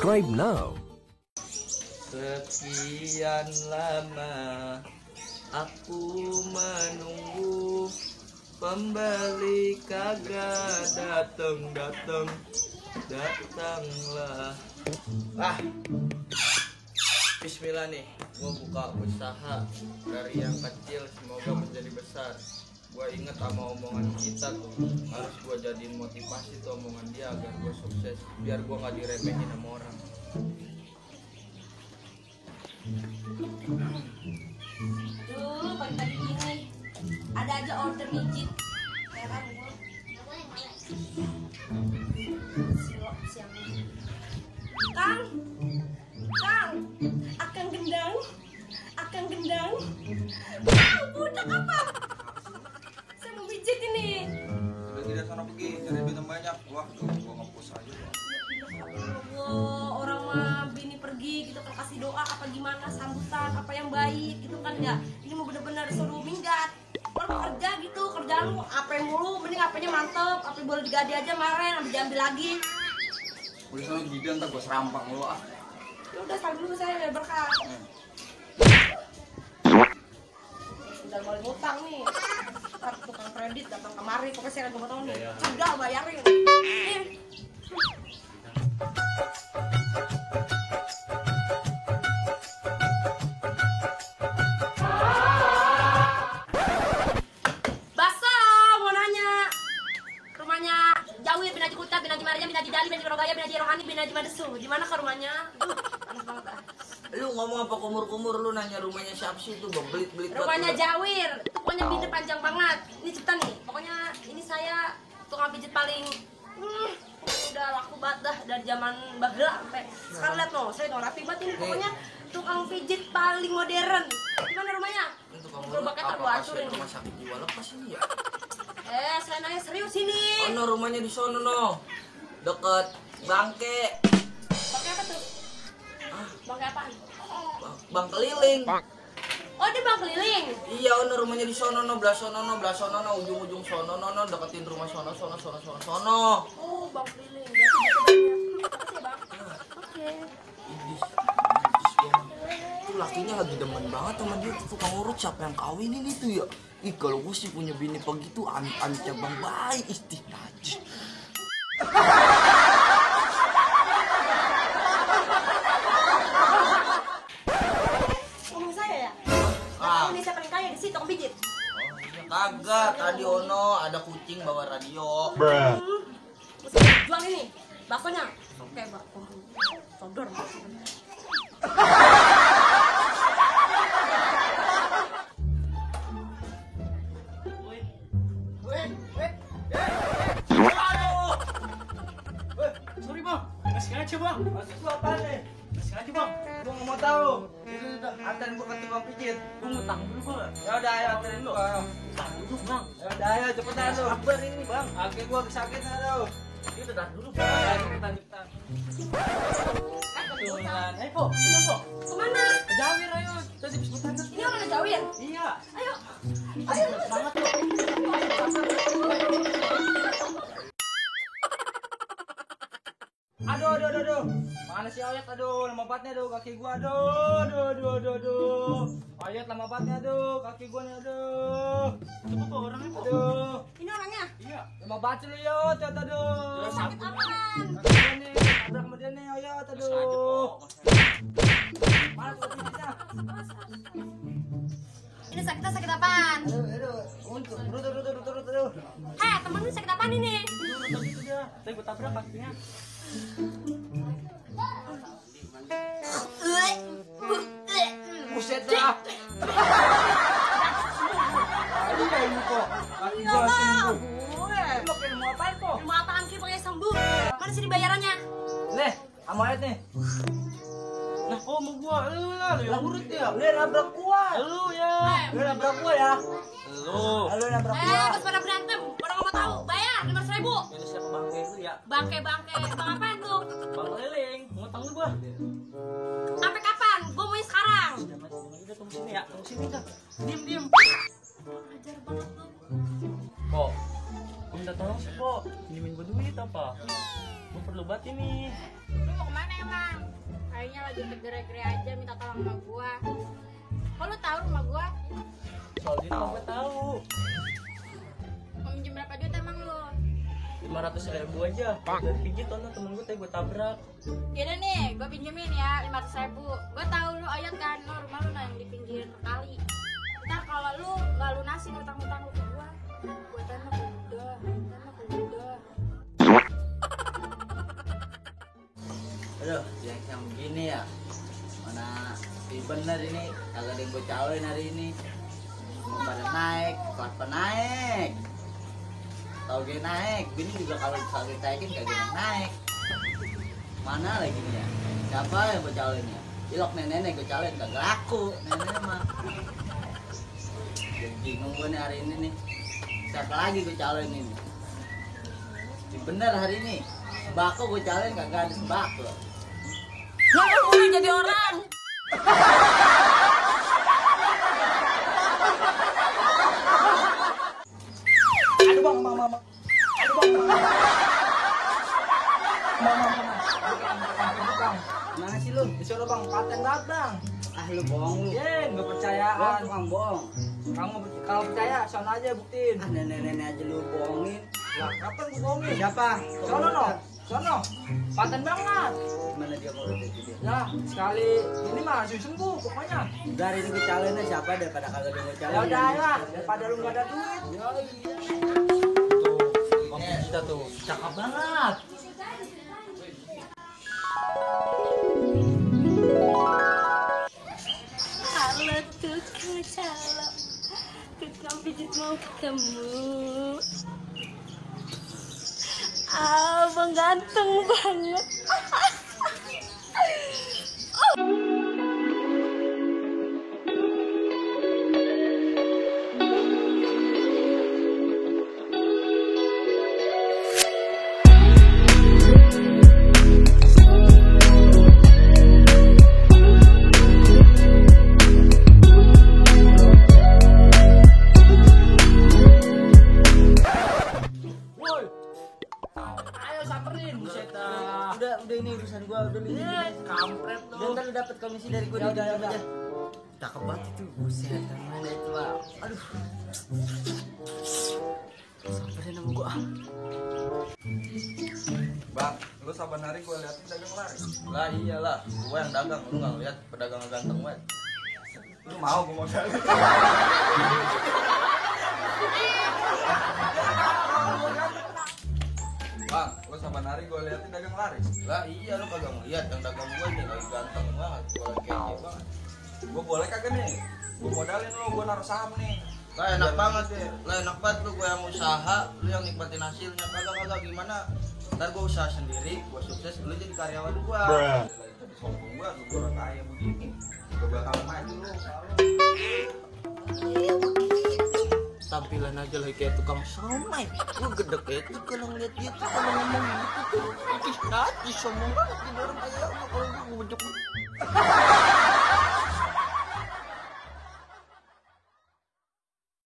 Subscribe now. Sekian lama aku menunggu, pembeli kagak datanglah. Bismillah nih, gua buka usaha dari yang kecil semoga menjadi besar. Gua inget sama omongan kita tuh, harus gua jadiin motivasi tuh omongan dia agar gua sukses, biar gua nggak diremehin sama orang. Duh, pagi-pagi gini ada aja order mijit. Heran gue. Siang. Kang, akan gendang. Kang, budak apa? Saya mau mijit ini. Udah tidak sana pergi, cari duit yang banyak. Wah, gua ngepus aja. Allah, orang mah bini pergi gitu kan kasih doa apa gimana sambutan apa yang baik gitu kan ya. Ini mau bener-bener suruh minggat. Orang kerja gitu, kerjaan lu apa yang mulu, mending apanya mantep, apa boleh digadi aja kemarin, habis diambil lagi. Udah sana gigi ntar gua serampang lu ah. Ya udah saling dulu saya biar berkah. Udah mulai ngutang nih. Ntar tukang kredit datang kemari, pokoknya saya gak mau tau nih. Udah bayarin. Binaji Dali, Binaji Rogaya, Binaji Rohani, Binaji Madesu. Di mana ke rumahnya? Panas banget ah. Lu ngomong apa kumur-kumur, lu nanya rumahnya siapa sih itu, belit-belit. Rumahnya Jawir. Itu pokoknya bini panjang banget. Ini cepetan nih. Pokoknya ini saya tukang pijit paling udah laku banget dah dari zaman Bagla sampai sekarang. Lihat loh, saya udah rapi banget ini. Pokoknya tukang pijit paling modern. Di mana rumahnya? Gerobaknya tak gua hancurin. Rumah sakit jiwa lepas ini ya. Saya nanya serius ini. Oh no, rumahnya di sono no. Deket Bangke. Bangke apa tuh? Bangke apaan? Bang keliling. Oh, dia bang keliling. Iya, ono rumahnya di sono no, belah sono no, ujung-ujung sono no, deketin rumah sono. Oh, bang keliling. Berarti makasih, Bang. Oke. Idis itu lakinya lagi demen banget sama dia tuh tukang urut, siapa yang kawin ini tuh ya. Ih, kalau gue sih punya bini begitu amit cabang baik istih najis. Ngomong saya ya? Ini saya paling kaya di situ pijit. Kagak, tadi ono ada kucing bawa radio. Jual ini baksonya. Oke, bakso. Sodor. Sorry bang, nggak sengaja bang. Maksud lu apaan nih? Nggak sengaja bang. Gua nggak mau tahu. Udah, anterin gua ke tukang pijit. Gue ngutang dulu bang. Ya udah, ayo anterin lu. Ngutang dulu bang. Ya udah, ayo cepetan lu. Sabar ini bang. Kaki gua sakit aduh. Ini udah tahan dulu bang. Cepetan. Kebetulan. Ayo po, sini po. Kemana? Ke Jawir ayo. Tadi bisa bertanya. Ini orang Jawir. Iya. Ayo. Semangat po. Aduh. Mana si Oyat, aduh, lama banget nih, aduh, kaki gua, aduh. Oyat lama banget nih, aduh, kaki gua nih, aduh. Coba po orangnya po. Aduh, Ini orangnya. Iya. lama banget sih lu, Yot, aduh. Sakit apaan? Kaki gua nih, tabrak sama dia nih, Oyat, Nggak sengaja po. aduh. Mana tuh pijitnya? Ini sakit apaan? Aduh, untuk, aduh. Temen lu sakit apaan ini? Tadi itu dia. Tadi gue tabrak kakinya. Buset dah. Aduh, kayak lu kok. Kaki gua sembuh. Lu kayak mau apaan kok? Mau apaan sih pakai sembuh? Mana sih bayarannya? Nih, sama Oyat nih. Nah, kok mau gua? Lu lah, lu yang urut ya. Lu yang nabrak gua. Lu ya. Lu yang nabrak gua ya. Lu. Lu yang nabrak gua. Terus pada berantem. Orang nggak mau tahu. Bayar 500.000. Ini siapa bangke lu ya? Bangke. Bang apaan tuh? Bang keliling. Ngutang lu gua. Sampai kapan? Gue mau sekarang. Udah tunggu sini ya. Tunggu sini kan. Diem. Ajar banget lu. Kok? Gue minta tolong sih, Po. Pinjemin gue duit apa? Gue perlu banget ini. Lu mau kemana emang? Kayaknya lagi tegere-gere aja minta tolong sama gua. Kok lu tahu rumah gua? Soalnya itu gue tahu. Mau minjem berapa duit emang lu? 500.000 aja. Dari pijit ono temen gue tadi gue tabrak. Yaudah nih, gua pinjemin ya 500.000. Gua tahu lu ayat kan, lu rumah lu yang di pinggir kali. Ntar kalau lu nggak lunasin utang-utang lu ke gua tembak udah. Aduh, yang begini ya. Mana bener ini kagak ada yang gue caloin hari ini. Mau pada naik, kenapa naik? Tau gue naik, bini juga kalau kagak naikin kagak ada yang naik. Mana lagi nih ya? Siapa yang gue caloin ya? Ilok nenek gue caloin kagak laku, nenek mah. Jadi bingung gue nih hari ini nih. Siapa lagi gue caloin ini? Bener hari ini. Sembako gue caloin kagak ada sembako. Nggak boleh jadi orang. Aduh bang, mama. Aduh bang, mama. Bang, Mana sih lu? disuruh bang, paten banget bang. Ah lu bohong lu. Nggak Bohong percayaan. tukang bohong. Kamu kalau percaya, sono aja buktiin. Ah nenek-nenek aja lu bohongin. Lah, kapan gue bohongin? Siapa? Sono no, sono. Paten banget. Gimana dia kalau udah dia? Ya, sekali ini mah langsung sembuh pokoknya. Udah hari ini gue caloinnya siapa daripada kagak ada gue caloin. Ya udah lah, daripada lu nggak ada duit. Ya iya. Tuh, kopi kita tuh cakep banget. Halo tukang calo, tukang pijit mau ketemu. Abang ganteng banget. Woi, ayo samperin, buset dah. Udah ini urusan gua udah lu. Kampret Udah lu. ntar lu dapet komisi dari gua. Ya udah, ya udah. Cakep banget itu. Buset, mana itu Pak? Aduh. Samperin sama gua. Bang, lu saban hari gue liatin dagang laris. Lah iyalah, gue yang dagang, lu nggak lihat pedagang ganteng banget. Lu mau gue modalin? Bang, lu saban hari gue liatin dagang laris. Lah iya, lu kagak ngeliat yang dagang gue nih lagi ganteng banget, gue lagi kece banget. Gue boleh kagak nih? Gue modalin lu, gue naruh saham nih. Lah enak banget deh, lah enak banget lu gue yang usaha, lu yang nikmatin hasilnya. Kagak gimana? Ntar gue usaha sendiri, gue sukses, lu jadi karyawan gue. Tadi sombong gue orang kaya begini, gue bakal maju lu. Tampilan aja lagi kayak tukang somai. Gue gedek itu kalau ngeliat dia tuh kalau ngomong gitu tuh. Najis sombong banget ini orang kaya. Kalau gue bejek.